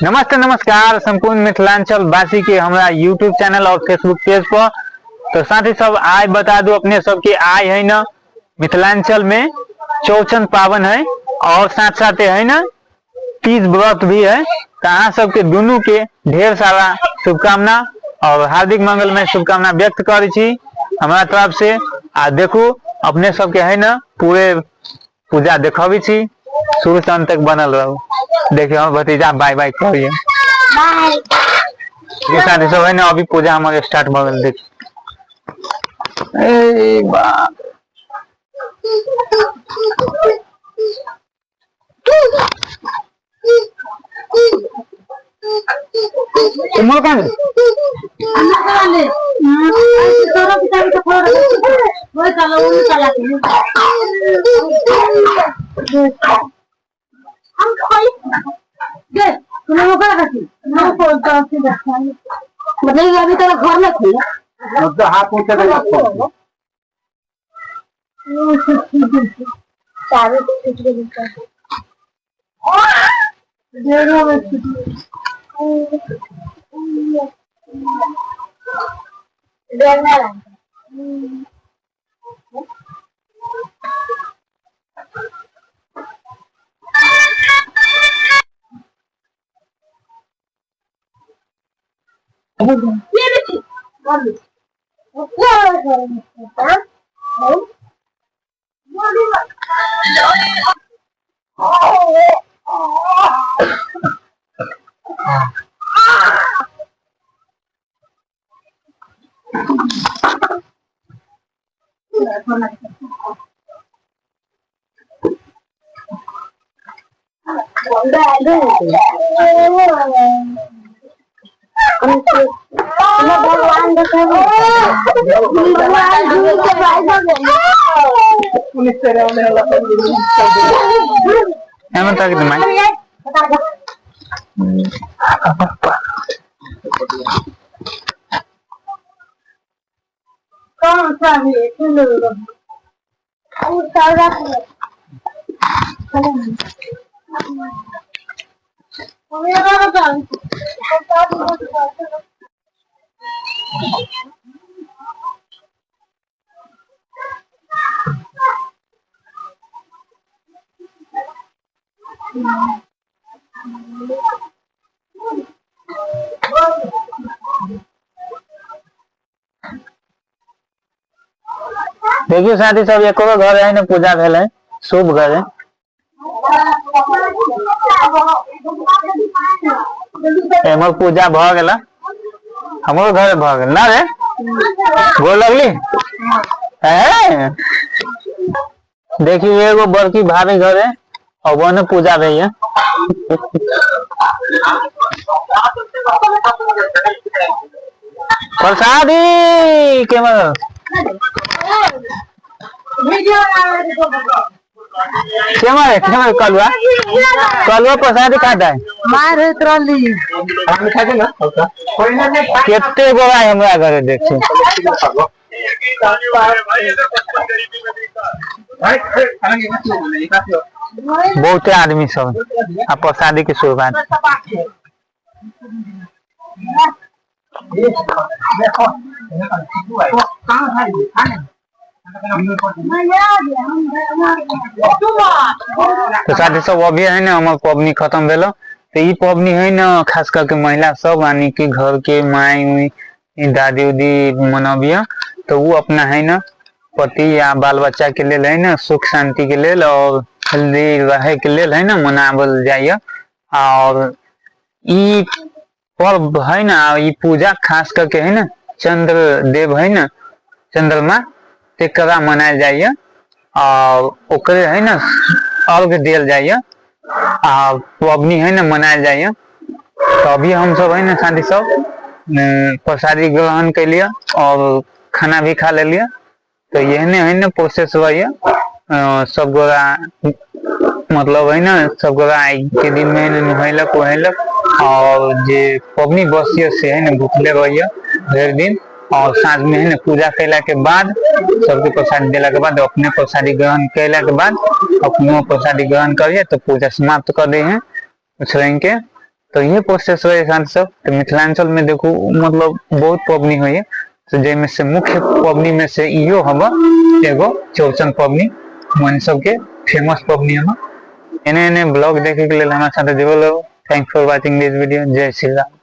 नमस्ते नमस्कार संपूर्ण मिथिलांचल वासी के हमरा यूट्यूब चैनल और फेसबुक पेज पर। तो साथी सब आय बता दू अपने सबके आय है ना मिथिलांचल में चौचन पावन है और साथ साथ है ना तीज व्रत भी है। तो अहाँ सबके दुनू के ढेर सारा शुभकामना और हार्दिक मंगलमय शुभकामना व्यक्त करै छी हमरा तरफ से। आ देखू अपने सबके है ना पूरे पूजा देखबी छी, शुरू से अंत तक बनल रहू। देखियो हमर भतीजा बाय बाय कहिए। ये साथी सब है ना अभी पूजा हमर स्टार्ट भ गेल। देखी ए बाप तुम्हारा कहाँ है? मतलब अभी तेरा घर में थी। हाथ ऊंचा कर। भगवान एमन तक माय कौन सा है? देखियो साथी सब एको घर है ना पूजा भेल है, शुभ घर है। एमहर पूजा भ गेल, हमरो घर भ गेल ना रे। गोर लगली है। देखियो एगो बड़की भाभी घर है और वो पूजा भैया। प्रसादी के केमर केमर कलुआ कलुआ प्रसादी खाता है। मार होइत रहली। केते गोरा हमरा घरे देखी। बहुते आदमी सब आ प्रसादी के शुरुआत। तो साथी सब अभी है ना हमर पबनी खत्म भेल। तो ई पबनी है ना खास करके महिला सब यानी कि घर के माई उई दादी उदी मनबिया, तो वो अपना है ना पति या बाल बच्चा के लेल है ना सुख शांति के लेल और हेल्दी रहे के लेल है ना मनावल जाइए। और ई पर्व है ना ई पूजा खास करके है ना चंद्र देव है ना चंद्रमा तेकरा मनायल जाइए और ओकरे है ना अर्घ दियल जाइए आ पबनी है ना मनायल जाइए। तो अभी हम सब है ना साथी सब प्रसादी ग्रहण के लिए और खाना भी खा ले लिया। तो एहने है ना प्रोसेस होइए सब गोरा मतलब है ना सब गोरा आई के दिन में नहेलक वहेलक और जे पबनी बसिए से है ना भूखले रहिए भरि दिन और साँझ में है ना पूजा कैला के बाद सबके प्रसादी देला के बाद अपने प्रसादी ग्रहण कैला के बाद अपनो प्रसादी ग्रहण करिए तो पूजा समाप्त कर दे हैं उछरंग के। तऽ इहे प्रोसेस होइ साथ सब। तऽ मिथिलांचल में देखू मतलब बहुत पबनी होइए, तऽ जाहिमे से मुख्य पबनी में से इहो हब एगो चौरचन पबनी, मन सबके फेमस पबनी हब। एने एने ब्लॉग देखे के लेल हमरा साथे जुड़ल रहू। Thanks for watching this video. जय श्री राम।